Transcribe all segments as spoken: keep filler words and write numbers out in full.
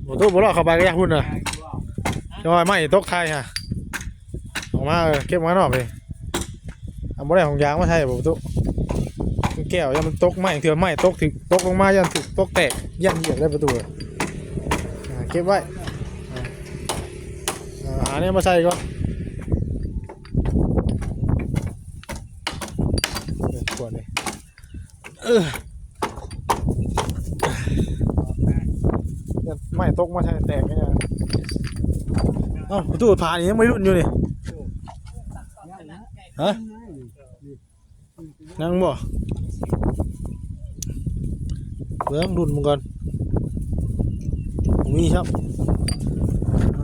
บ่ตู้บ่รอดเข้าไปก็อยากพุ่นน่ะ จะว่าไม้ตกไทยฮะ ออกมา เออ เก็บมานอกเลย เอาบ่ได้ของยางมาใส่บ่ตู้ แก้ว ย่านมันตกไม้ เถื่อไม้ตก ถือตกลงมา ย่านถือตกแตก ย่านเหยียบได้ประตู อ่า เก็บไว้ อ่า อ่า หาเนี่ยมาใส่ก่อน เออ ขวดนี่ เออ ไม้ตกมาใส่แตกเนี่ย เอ้า ประตูผ่านนี่ยังไม่รุ่นอยู่นี่ ฮะ ยังบ่ เบิ่งรุ่นมันก่อน มีครับ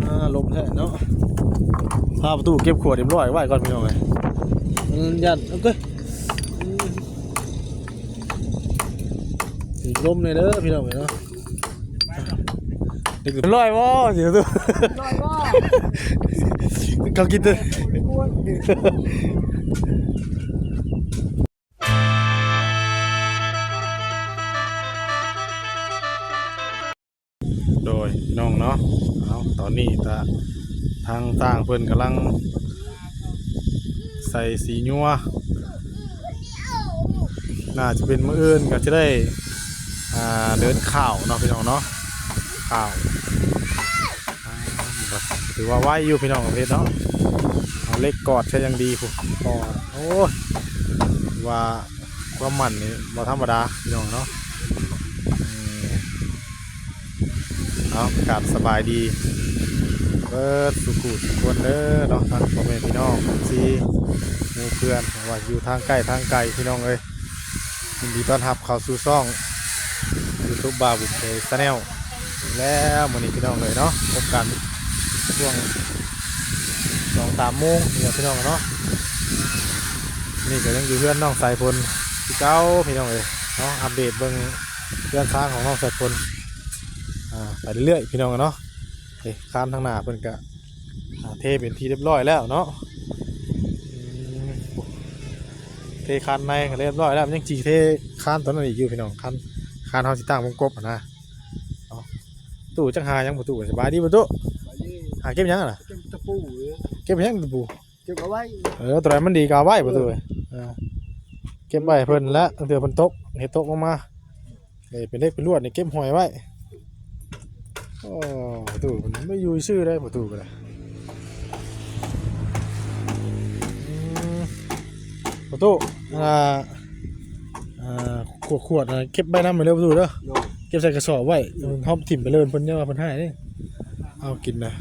อ่า ลมแท้เนาะ พาประตูเก็บขวดเรียบร้อยไว้ก่อนพี่น้องเอ้ย มันยัน โอเค ถือลมเลยเด้อพี่น้องเอ้ยเนาะ เรียบร้อยบ่ เดี๋ยวดู ร้อยบ่ เขากินตัว โดยพี่น้องเนาะ เอา ตอนนี้ตะ ทางต่างเพิ่นกำลัง ใส่สียัว น่าจะเป็นมื้ออื่นก็จะได้ อ่า เดินข้าวเนาะพี่น้องเนาะ ข้าว อ่า ถือว่าไวอยู่พี่น้องประเภทเนาะ เอาเหล็กกอดใช้อย่างดีพุ้น กอด โอ้ย ว่าความมั่นนี่บ่ธรรมดาพี่น้องเนาะ เออ เอา กราบสบายดี เบิดสู่ผู้สู่คนเด้อเนาะ ทั้งพ่อแม่พี่น้อง เอฟซี หมู่เพื่อน ว่าอยู่ทางใกล้ทางไกลพี่น้องเอ้ย ยินดีต้อนรับเข้าสู่ช่อง YouTube บ่าวบุญเผย Channel แล้วมื้อนี้พี่น้องเอ้ยเนาะ พบกันช่วง สองสามโมงนี่แหละพี่น้องเนาะ นี่ก็ยังอยู่เฮือนน้องสายฝนคือเก่าพี่น้องเอ้ยเนาะ อัปเดตเบิ่งเฮือนซานของน้องสายฝน อ่า ไปเรื่อยๆพี่น้องเนาะ เอ้ย คานทางหน้าเพิ่นก็ อ่า เทเป็นที่เรียบร้อยแล้วเนาะ อืม เทคานในก็เรียบร้อยแล้ว มันยังสิเทคานตัวนั้นอีกอยู่พี่น้อง คาน คานเฮาสิตั้งวงกบหั้นนะ เอา ตู้จักหาหยังบ่ตู้ สบายดีบ่ตู้ หาเก็บหยังอะน่ะ เก็บตะปู เก็บหยังตะปู เก็บเอาไว้ เออ ตัวใดมันดีก็เอาไว้บ่ตู้ เออ เออ เก็บไว้ให้เพิ่นแล้ว เถื่อเพิ่นตก เห็ดตกลงมา เอ้ย เป็นเหล็กเป็นลวดนี่เก็บห้อยไว้ โอ้ ตู้มันไม่อยู่ซื่อได้ประตูก็ได้ อืม ประตู อ่า อ่า ขวด ขวด อ่า เก็บใบน้ำไปเลยประตูเด้อ โดย เก็บใส่กระสอบไว้ เฮาถิ่มไปเลย เพิ่นเนี่ยว่าเพิ่นให้เด้ เอากินนะ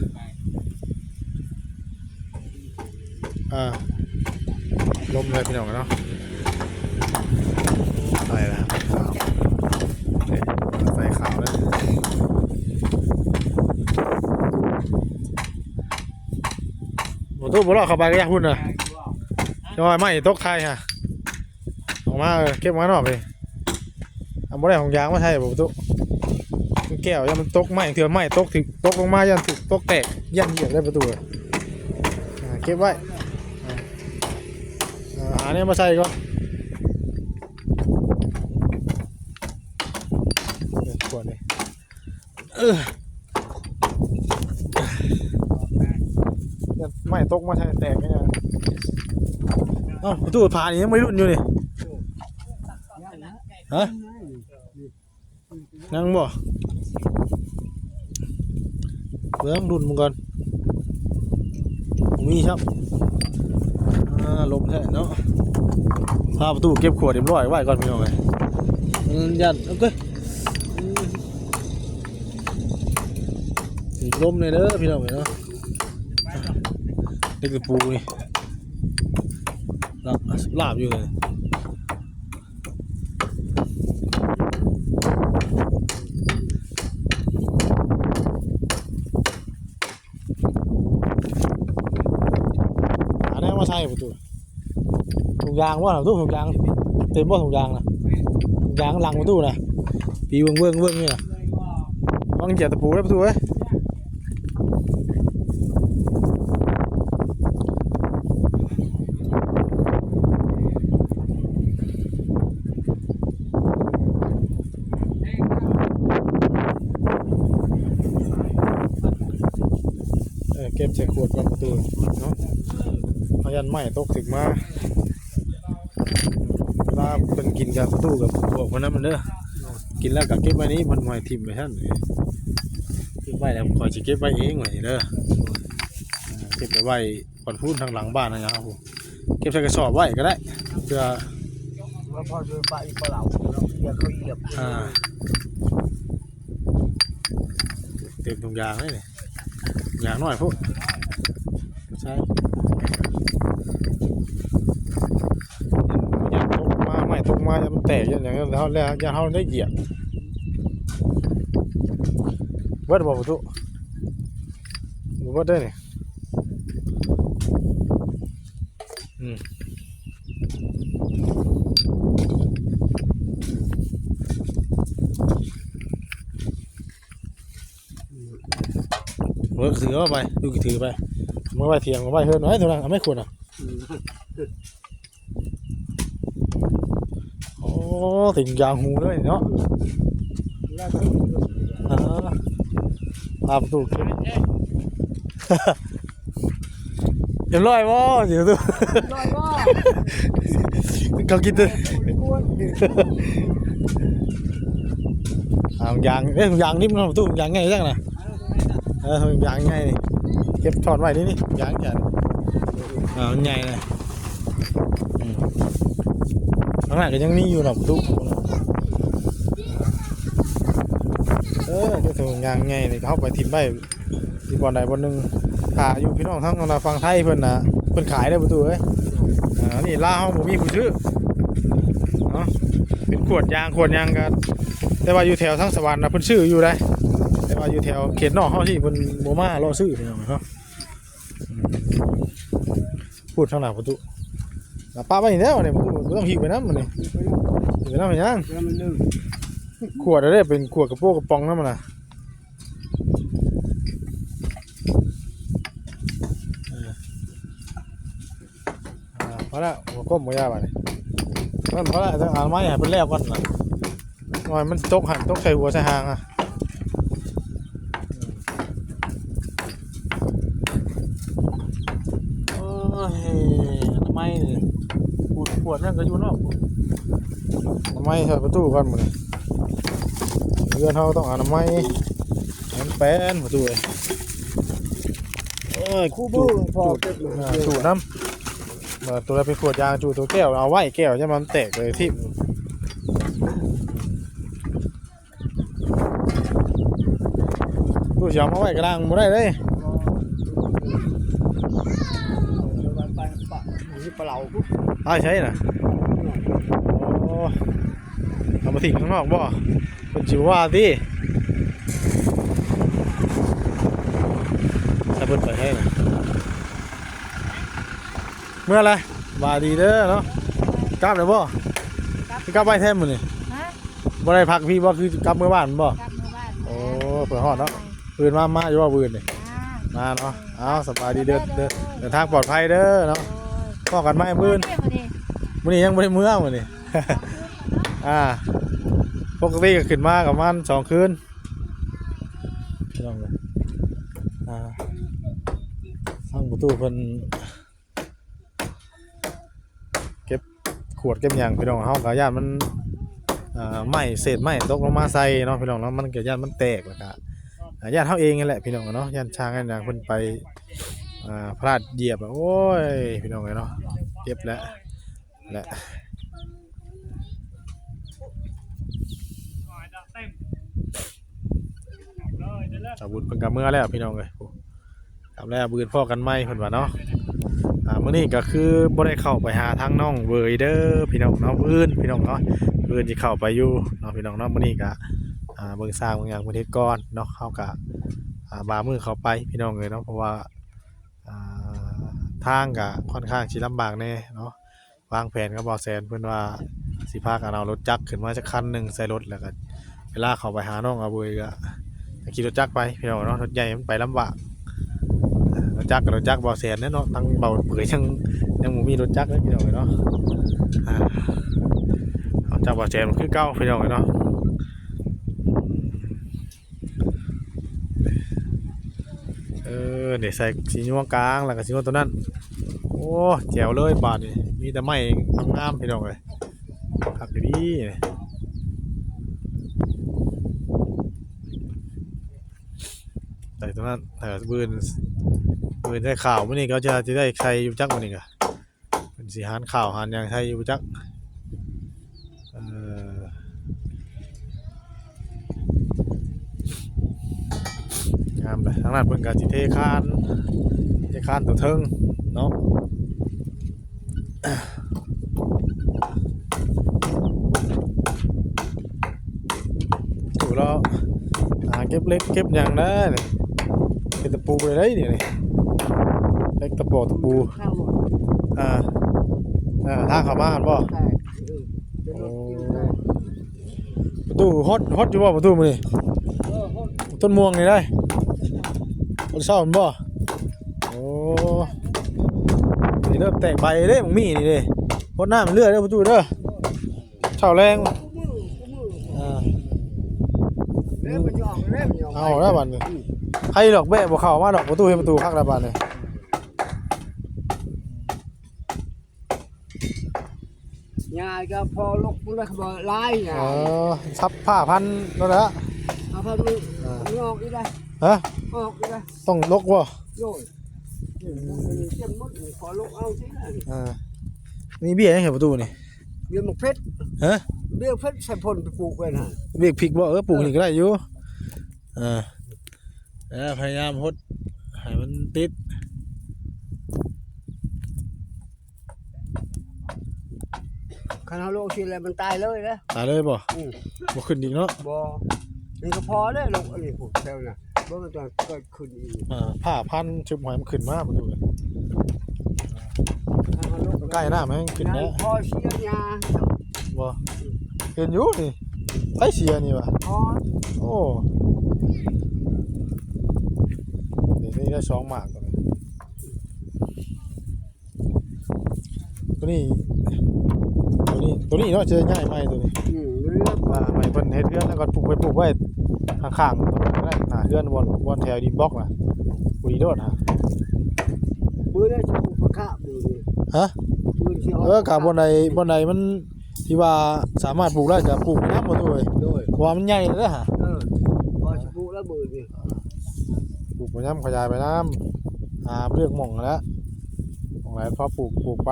อ่า ลมเลยพี่น้องเนาะ ไปแล้ว ใส่ขาวเลย บ่ตู้บ่รอดเข้าไปก็อยากพุ่นน่ะ จะว่าไม้ตกไทยฮะ ออกมา เออ เก็บมานอกเลย เอาบ่ได้ของยางมาใส่บ่ประตู แก้ว ย่านมันตกไม้ เถื่อไม้ตก ถือตกลงมา ย่านถือตกแตก ย่านเหยียบได้ประตู อ่า เก็บไว้ อ่า อ่า หาเนี่ยมาใส่ก่อน เออ ขวดนี่ เออ ไม้ตกมาใส่แตกเนี่ย เอ้า ประตูผ่านนี่ยังไม่รุ่นอยู่นี่ ฮะ ยังบ่ เบิ่งรุ่นมันก่อน มีครับ อ่า ลมแท้เนาะ พาประตูเก็บขวดเรียบร้อยไว้ก่อนพี่น้องเอ้ย มันยัน โอเค ถือลมเลยเด้อพี่น้องเอ้ยเนาะ เล็กตะปูนี่ ลาบ ลาบอยู่เลย อันนี้มาใส่ประตู ถุงยางบ่ล่ะ ถุงยาง เต็มบ่ถุงยางน่ะ ถุงยางหลังประตูน่ะ ปีเบิ่งเบิ่งเบิ่งนี่น่ะ ต้องเหยียบตะปูได้ประตูเอ้ย เ ก็บใส่ขวดก่อนประตูเนาะ เอายันไม้ตกถึงมา เวลาเพิ่นกินกับประตูกับขวดคนนั้นมันเด้อ กินแล้วก็เก็บไว้นี่ มันไว้ถิ่มไว้หั่น เก็บไว้แล้วข่อยสิเก็บไว้เองไว้เด้อ อ่า เก็บไว้ไว้ก่อนพูนทางหลังบ้านนะครับผม เก็บใส่กระสอบไว้ก็ได้ เพื่อ ว่าพ่อช่วยปะอีกปะเหลาเนาะ เดี๋ยวเขาเหยียบ อ่า เต็มถุงยางเลยนี่ ยางน้อยพุ้น ใช่ ยางตกมา ไม้ตกมา ยางมันแตก ยางอย่างนั้นแล้ว แล้วยางเฮาได้เหยียบ เบิดบ่ประตู บ่เบิดได้นี่ อืม เวิร์กถือเอาไป ลูกถือไป เมื่อไว้เถียง เอาไว้เฮือน ไว้เท่านั้น เอาไม่ควรอ่ะ โอ้ ถึงยางหูเลยเนาะ อ่า ตามตู้เก็บ เอ็มร้อยบ่ สิตู้ ร้อยบ่ เขากินตัว อ่ายาง เอ้ย ยางนิ่มเนาะ ตู้ ยางไงจังนะ เออ ยางไงนี่ เก็บทอดไว้นี่ นี่ ยางใหญ่ อ่า มันใหญ่เลย อืม ข้างหลังก็ยังมีอยู่เนาะ ตู้ เออ เดี๋ยวถึงยางไงนี่ เขาไปถิ่มไว้ ที่บ่อนใดบ่อนหนึ่ง ถ้าอยู่พี่น้องทั้งฝั่งไทยเพิ่นน่ะ เพิ่นขายได้ประตูเอ้ย อ่า นี่ลาวเฮาบ่มีผู้ซื้อ เนาะ เป็นขวดยางขวดหยังก็ แต่ว่าอยู่แถวทางสวรรค์น่ะเพิ่นซื้ออยู่ได้ แต่ว่าอยู่แถวเขตนอกเฮาที่เพิ่นบ่มาเลาะซื้อพี่น้องเนาะ อืม พูดทางหน้าประตู อ่ะ ปะไว้นี่แล้วนี่ประตู บ่ต้องหิ้วไปนำมันนี่ หิ้วไปนำหยัง แล้วมันลื่น ขวดอะไร เป็นขวดกระโปรงกระป๋องนั่นมันน่ะ เออ อ่า พอละ หัวก้มหัวยาบาดนี่ มันพอละ ต้องเอาไม้ให้เพิ่นแล้วก่อนนะ หน่อยมันตกหั่น ตกใส่หัวใส่หางอ่ะ โอ้ย อนามัยนี่ ขวด ขวดนั่นก็อยู่นอก อนามัยใส่ประตูก่อนมื้อนี้ เฮือนเฮาต้องอนามัย มันแปนประตูเอ้ย โอ้ย คู่มือ จูด พอเก็บอยู่ อ่า จูดน้ำ เออ ตัวละเป็นขวดยาง จูดตัวแก้ว เอาไว้แก้ว จะมันแตกเลยที่ ตู้เสียมาไว้กลางบ่ได้เลย ปลาเหลา อ้ายใช่น่ะ โอ้ เอามาทิ้งข้างนอกบ่ เป็นจิว่าติ ถ้าเพิ่นไปให้น่ะ เมื่อไร บายดีเด้อเนาะ กลับแล้วบ่ กลับ กลับไปแท้มื้อนี่ ฮะ บ่ได้พักพี่บ่ คือกลับเมือบ้านบ่ กลับเมือบ้าน โอ้ เผื่อฮอดเนาะ อื่นมา มาอยู่บ่อื่นนี่ อ่า มาเนาะ เอา สบายดีเด้อ เด้อ เดินทางปลอดภัยเด้อเนาะ โอ้ย พ้อกันใหม่มื้ออื่น เที่ยวมื้อนี้ มื้อนี้ยังบ่ได้เมือมื้อนี้ อ่า ปกติก็ขึ้นมาประมาณสองคืน พี่น้องเอ้ย อ่า ทางประตูเพิ่น เก็บขวดเก็บหยังพี่น้อง เฮาก็ย่านมัน อ่า ไม้ เศษไม้ตกลงมาใส่เนาะพี่น้องเนาะ มันก็ย่านมันแตกแล้วก็ อ่า ย่านเฮาเองนั่นแหละพี่น้องเนาะ ย่านช้างย่านหยังเพิ่นไป อ่า พลาดเหยียบอะ โอ้ย พี่น้องเอ้ยเนาะ เจ็บแล้ว และ อาวุธเพิ่นก็เมือแล้วพี่น้องเอ้ย กลับแล้ว มื้ออื่นพ้อกันใหม่เพิ่นว่าเนาะ อ่า มื้อนี้ก็คือบ่ได้เข้าไปหาทางน้องเวยเด้อพี่น้องเนาะ มื้ออื่นพี่น้องเนาะ มื้ออื่นสิเข้าไปอยู่เนาะพี่น้องเนาะ มื้อนี้ก็ อ่า เบิ่งสร้างเบิ่งหยังเพิ่นเฮ็ดก่อนเนาะ เฮาก็ อ่า บ่ามื้อเข้าไปพี่น้องเอ้ยเนาะ เพราะว่า อ่า ทางก็ค่อนข้างสิลำบากแน่เนาะ วางแผนกับบ่าวแสนเพิ่นว่าสิพากันเอารถจักรขึ้นมาจักคันหนึ่งใส่รถ แล้วก็เวลาเข้าไปหาน้องอาเบยก็ขี่รถจักรไปพี่น้องเนาะ รถใหญ่มันไปลำบาก รถจักรกับรถจักรบ่าวแสนเนี่ยเนาะ ทั้งเบาเปื่อยยังยังบ่มีรถจักรเลยพี่น้องเนาะ อ่า เอาจากบ่าวแสนมันคือเก่าพี่น้องเนาะ เอ เออ นี่ใส่สีม่วงกลาง แล้วก็สีม่วงตัวนั้น โอ้ แจ๋วเลยบาดนี้ มีแต่ไม้งามๆ พี่น้องเอ้ย คักดีนี่ ใส่ตัวนั้น เออ มื้ออื่น มื้ออื่นใส่ข้าว มื้อนี้ก็จะ จะได้ใส่อยู่จักมื้อนี้กะ เป็นสิหารข้าวหารหยังไทยอยู่จัก เอ่อ งามเลย ทางนั้นเพิ่นก็สิเทคาน เทคานตัวเทิงเนาะ อยู่แล้ว หาเก็บเหล็กเก็บหยังนะนี่ เป็นตะปูเลยได้นี่นี่ เหล็กตะปอตะปู ข้าวหมด อ่า อ่า ทางเข้ามาหั่นบ่ ใช่ เออ เป็นรถกินได้ ประตูฮอด ฮอดอยู่บ่ประตูมื้อนี้ เออ ฮอด ต้นม่วงนี่ได้ ต้นเศร้าหั่นบ่ โอ้ นี่เริ่มแตกใบเด้ บักมี่นี่เด้ ฮอดน้ำเรื่อยเด้อประตูเด้อ เช้าแลง อ่า เริ่มมันจะออก เริ่มมันจะออก เอาแล้วบัดนี้ ใครดอกแบะบ่เข้ามาดอก ประตู เห็นประตูคักแล้วบัดนี้ ยายก็พอลกมันได้บ่หลายยาย เออ ซับผ้าพันนั่นแหละ เอาพันมัน อ่า มันออกอีกแล้ว ฮะ ออกอีกแล้ว ต้องลกบ่ โดย เต็มหมด ขอลกเอาสิ อ่า มีเบี้ยยังไงประตูนี่ เบี้ยหมากเพชร ฮะ เบี้ยเพชรใส่พ่นไปปลูกไว้น่ะ เบี้ยพริกบ่ เออ ปลูกนี่ก็ได้อยู่ อ่า แล้วพยายามหดให้มันติด คันเอาลงสิแล้วมันตายเลยนะ ตายเลยบ่ อืม บ่ขึ้นอีกเนาะ บ่ นี่ก็พอแล้วลงอันนี้พวกแถวน่ะ บ่มันจะเกิดขึ้นอีก อ่า ผ้าพันชุบหอยมันขึ้นมาบ่ดูเลย คันเอาลง มันใกล้น้ำให้มันขึ้นแล้ว พอเสียหญ้า บ่ เห็นอยู่นี่ ไผเสียนี่วะ พอ โอ้ นี่ นี่ได้สองหมากตัวนี้ ตัวนี้ ตัวนี้ ตัวนี้เนาะ จะย้ายใหม่ตัวนี้ อืม เรื่อง อ่า ใหม่เพิ่นเฮ็ดเฮือนแล้วก็ปลูกไปปลูกไว้ข้างๆ ตรงนั้นก็ได้ หน้าเฮือนบ่อน บ่อนแถวดินบล็อกน่ะ ปุยโดดฮะ มื้อได้สิปลูกผักคะมื้อนี้ ฮะ มื้อสิออก เออ กะบ่อนใด บ่อนใดมัน ที่ว่าสามารถปลูกได้ก็ปลูกไปนำบ่ตู้เอ้ย โดย เพราะว่ามันใหญ่แล้วเด้อฮะ เออ พอสิปลูกแล้วมื้อนี้ ปลูกไปนำ ขยายไปนำ หาเลือกหม่องหั้นแหละ หม่องใดพอปลูก ปลูกไป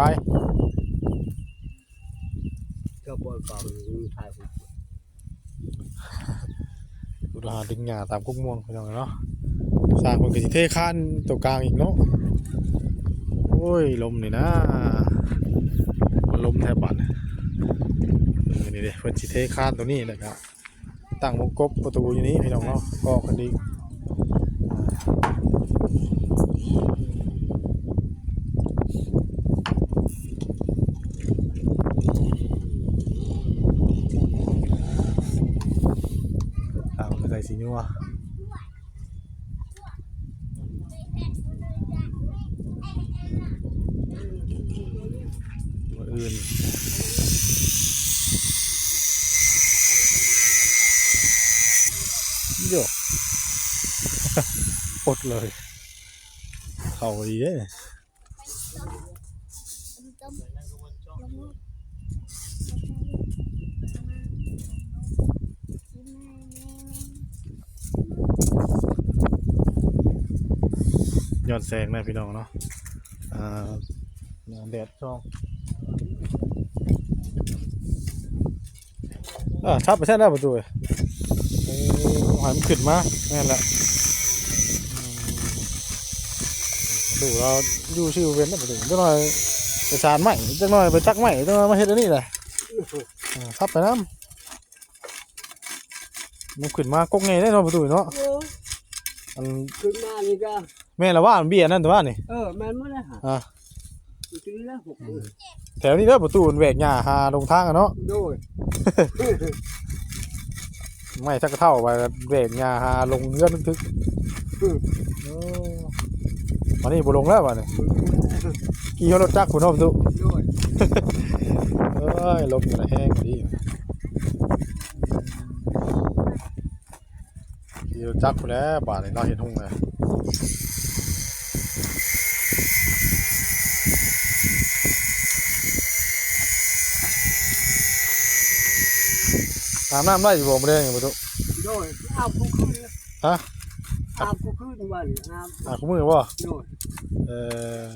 ก็บ่อนเก่ามันถ่าย พุ้นหาดึงหญ้าตามกกม่วงพี่น้องเนาะ สร้างเพิ่นก็สิเทคานตัวกลางอีกเนาะ โอ้ย ลมนี่นะ มันลมแทบบัด นี่เด้ เพิ่นสิเทคานตัวนี้แหละครับ ตั้งวงกบประตูอยู่นี่พี่น้องเนาะ ก็กันดี อ่า มันก็ใส่สีนัว มื้ออื่น โย่ อดเลย เข้าดีเด้ ย้อนแสงนะพี่น้องเนาะ อ่า แดดส่อง อ่า ทับไปใช่แล้วประตูเอ้ย โอ้ ให้มันขึ้นมา แม่นละ อืม ดูเราอยู่ชื่อเว้นนะประตู จักหน่อยไปสานใหม่ จักหน่อยไปตักใหม่ จักหน่อยมาเฮ็ดอันนี้แหละ อ่า ทับไปนำ มันขึ้นมากกไงได้เนาะประตูเนาะ โอ้ย อัน ขึ้นมานี่ก็ แม่นละว่ามันเบี้ยนั่นแต่ว่านี่ เออ แม่นหมดแล้วฮะ อ่ะ อยู่ตรงนี้แล้วหก อืม แถวนี้เด้อประตูมันแหวกหญ้าหาลงทางอะเนาะ โดย ไม่สักเท่าไปแหวกหญ้าหาลงเฮือนทึก อืม โอ้ วันนี้บ่ลงแล้ววันนี้ ขี่รถจักรพุ้นเนาะประตู โดย เอ้ย ลมกระแห้งดี ขี่รถจักรพุ้นแหล้ว บาดนี้เนาะ เฮ็ดฮุ่งเลย อาบน้ำได้อยู่บ่มื้อแลงนี่บ่ตุ โดย อาบคู่คืนเลย ฮะ อาบคู่คืนว่านี่ อาบ อาบคู่มื้อบ่ โดย เออ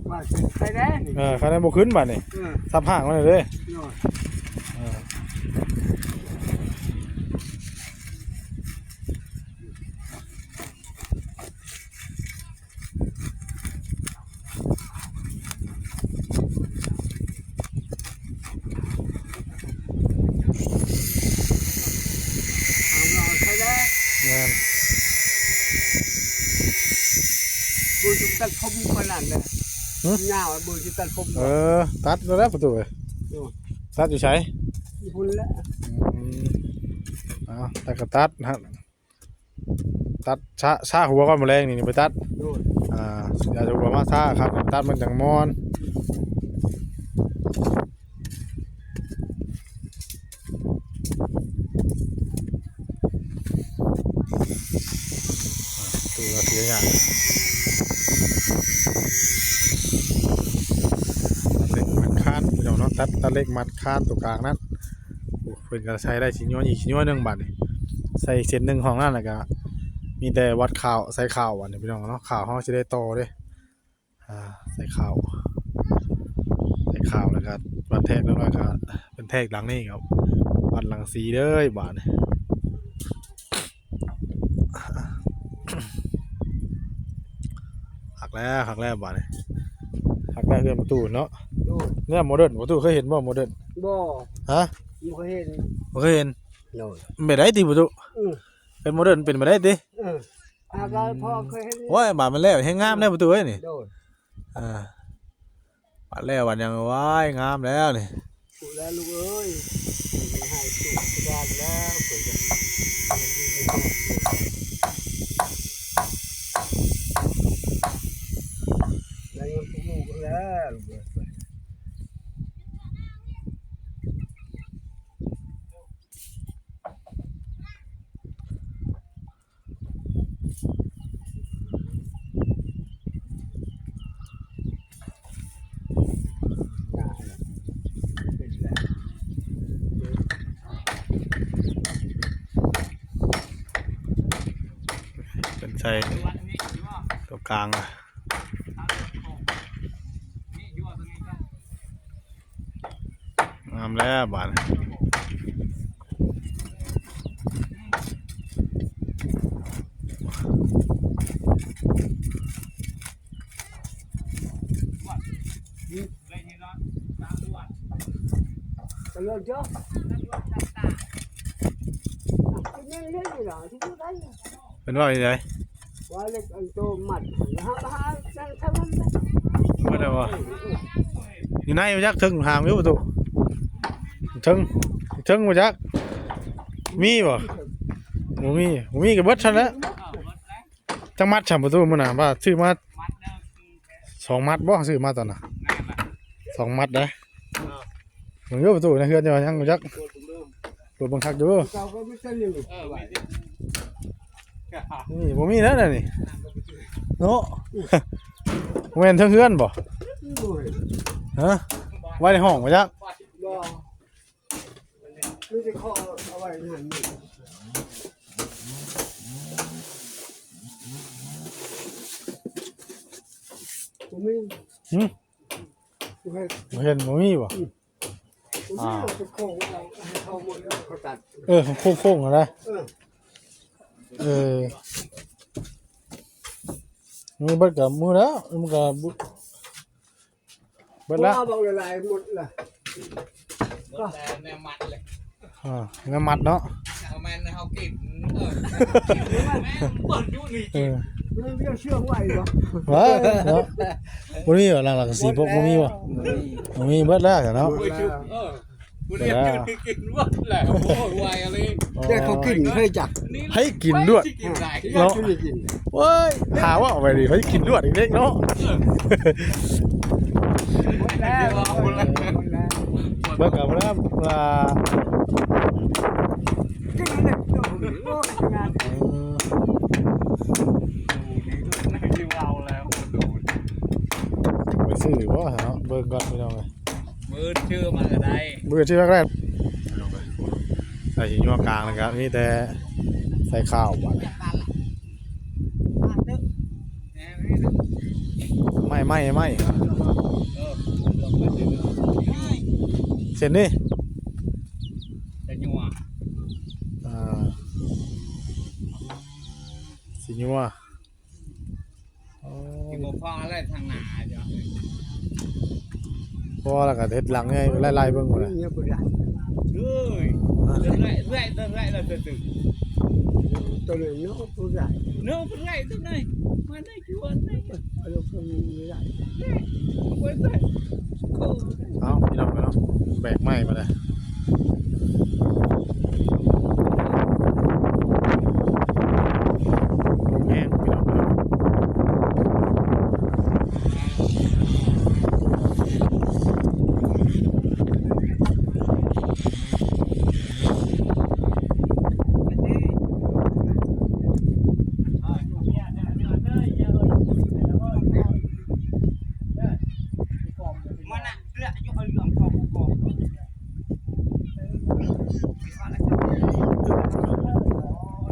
ว่าสิไปได้นี่ เออ คันนั้นบ่ขึ้นบาดนี่ เออ สับห่างมันเลยเด้ โดย เออ เอาหน่อยใช่แล้ว แม่น เบอร์สิตัดผมขนาดเลย หึ ยาวเบอร์สิตัดผม เออ ตัดแล้วประตูเอ้ย โอ้ ตัดอยู่ไส อยู่พุ่นแล้ว อืม เอาตัดก็ตัดนะ ตัดซะ ซะหัวก่อนมื้อแลงนี่ นี่ไปตัด โดย อ่า อย่าหัวมาซะครับ ตัดมันจังม่อน อ่า ตัวเสียอย่าง ตัดเหล็กมัดคานพี่น้องเนาะ ตัด ตัดเหล็กมัดคานตัวกลางนั้น โอ้ เพิ่นก็ใส่ได้ชิ้นย้อนอีกชิ้นย้อนหนึ่งบาดนี่ ใส่เส้นหนึ่งของนั่นแล้วก็มีแต่วัดข่าว ใส่ข่าวอันนี้พี่น้องเนาะ ข่าวเฮาสิได้ต่อเด้ อ่า ใส่ข่าว ใส่ข่าวแล้วก็วัดแทกแล้วก็เป็นแทกหลังนี่ครับ วัดหลังสีเด้อบาดนี่ หักแล้ว หักแล้วบาดนี่ หักแล้วเฮือนประตูเนาะ โดย เนี่ยโมเดิร์น ประตูเคยเห็นบ่โมเดิร์น บ่ ฮะ บ่เคยเห็น บ่เคยเห็น โดย เป็นได้ติประตู อืม เป็นโมเดิร์นเป็นไปได้ติ เออ อ่า ก็พอเคยเห็น โอ้ย บาดมันแล้วแฮงงามแล้วประตูเอ้ยนี่ โดย อ่า บาดแล้วบาดยัง ว้าย งามแล้วนี่ ถูกแล้วลูกเอ้ย ให้สุขสบายแล้ว เพิ่นก็ยังอยู่ในครอบครัว แล้วยังปลูกแล้วลูกเอ้ย เป็นใส่ตัวกลางอะ งามแล้วบาดนี้ ตลอดจ้ะ เป็นว่าอย่างไร ว่าเล็กอันโตมัด หา หา นั่นเท่านั้นแหละ ว่าแต่ว่า อยู่ในมาจักเทิงหามอยู่ประตู เทิง เทิงมาจัก มีบ่ บ่มี บ่มีก็เบิดเท่านั้นแหละ จักมัดฉ่ำประตูมื้อน่ะ ว่าซื้อมาสองมัดบ่ ซื้อมาตอนน่ะ สองมัดเด้อ มึงอยู่ประตูในเฮือนอยู่ยังบ่จัก เปิดเบิ่งคักอยู่ เก่าก็ไม่ใช่หนึ่ง นี่บ่มีแล้วนะนี่ เนาะ แม่นเทิงเฮือนบ่ ฮะ ไว้ในห้องบ่จัก บ่ นี่จะขอเอาไว้ในหันนี่ บ่มี หึ บ่เห็น บ่เห็น บ่มีบ่ อืม บ่มี อ่า เอาไปโค้งเอาให้เขาหมดแล้วเขาตัด เออ โค้งๆ เอานะ เออ เออ มีเบิดกับมือแล้ว มันก็บุ เบิดแล้ว เพราะว่าบางหลายๆหมดละ หมดแล้วแนวมัดเลย อ่า แนวมัดเนาะ เอาแม่นเอากิน เออ แม่นเปิดอยู่นี่ เออ มันเรียกเชื่องไหวเหรอ ว้าเนาะ บ่มีบ่ หลังๆ สีพวกบ่มีบ่ บ่มี บ่มีเบิดแล้วเนาะ หมดแล้ว เออ กูเรียกกินกินรวดแหละ โอ้ย ไวอะไร เดี๋ยวเขากินให้จัก ให้กินรวด กินไหน เนาะ กินกิน เว้ย หาว่าเอาไปดิ ให้กินรวดอีกเล็กเนาะ หมดแล้ว หมดแล้ว หมดแล้ว เบิ่งกับเริ่มว่า กินเลย โอ้ย อืม ไม่เอาแล้ว ไปซื้อบ่เนาะ เบิ่งก่อนพี่น้องเอ้ย มื้อชื่อมาก็ได้ มื้อชื่อแรกๆ ใส่สิยัวกลางนะครับ มีแต่ใส่ข้าวบาดนี้ ไม่ ไม่ ไม่ เออ เส้นนี้ จะยัว อ่า สิยัว อ๋อ สิบ่พออะไรทางหน้าจ้ะ พอแล้วก็เฮ็ดหลังไง ไล่ๆเบิ่งพุ่นน่ะ เนี่ยบ่ได้ เอ้ย เรื่อยๆ เรื่อยๆ เรื่อยๆ แล้วจะถึง ตัวนี้เนาะบ่ได้ เนาะบ่ได้ตัวไหน มาได้ชวนได้ เอาลงตัวนี้บ่ได้ เอาพี่น้องไปเนาะ แบกไม้มาเลย ลมแห้งพี่น้องเนาะ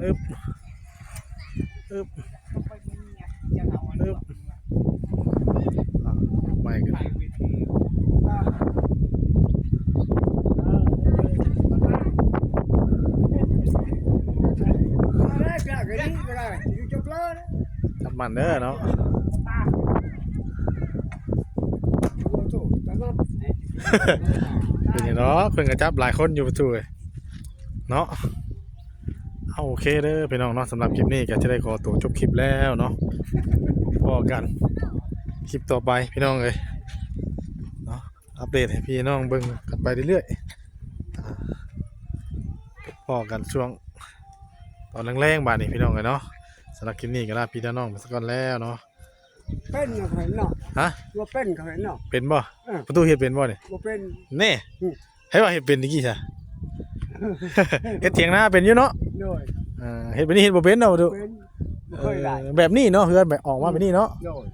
อึบ อึบ อึบ อ่ะ ไปกัน จับมันเด้อเนาะ เป็นหยังเนาะ เพิ่นก็จับหลายคนอยู่ประตูเอ้ยเนาะ เอาโอเคเด้อพี่น้องเนาะ สำหรับคลิปนี้ก็จะได้ขอตัวจบคลิปแล้วเนาะ พ้อกันคลิปต่อไปพี่น้องเอ้ยเนาะ อัปเดตให้พี่น้องเบิ่งกันไปเรื่อยๆ อ่า พ้อกันช่วงตอนแรงๆ บาดนี้พี่น้องเอ้ยเนาะ สำหรับคลิปนี้ก็ลาพี่ลาน้องไปซะก่อนแล้วเนาะ เป็นบ่เห็นเนาะ ฮะ ว่าเป็นเขาเห็นเนาะ เป็นบ่ เออ ประตูเฮ็ดเป็นบ่นี่ บ่เป็น แน่ อืม ให้ว่าเฮ็ดเป็นตะกี้ซะ เฮ็ดเถียงนาเป็นอยู่เนาะ โดย เออ เฮ็ดแบบนี้เฮ็ดบ่เป็นเนาะประตู เป็น บ่เคยได้ เออ แบบนี้เนาะ เฮือนแบบออกมาแบบนี้เนาะ โดย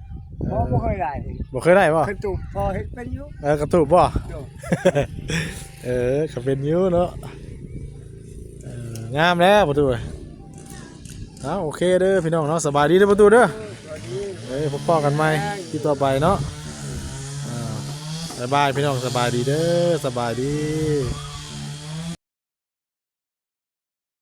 เออ พ่อบ่เคยได้ บ่เคยได้บ่ กระตูบพ่อเฮ็ดเป็นอยู่ เออ กระตูบบ่ โดย เออ ก็เป็นอยู่เนาะ เออ งามแล้วประตู เอาโอเคเด้อพี่น้องเนาะ สบายดีเด้อประตูเด้อ เอ้ย พบพ้อกันใหม่คลิปต่อไปเนาะ อ่า บ๊ายบายพี่น้อง สบายดีเด้อ สบายดี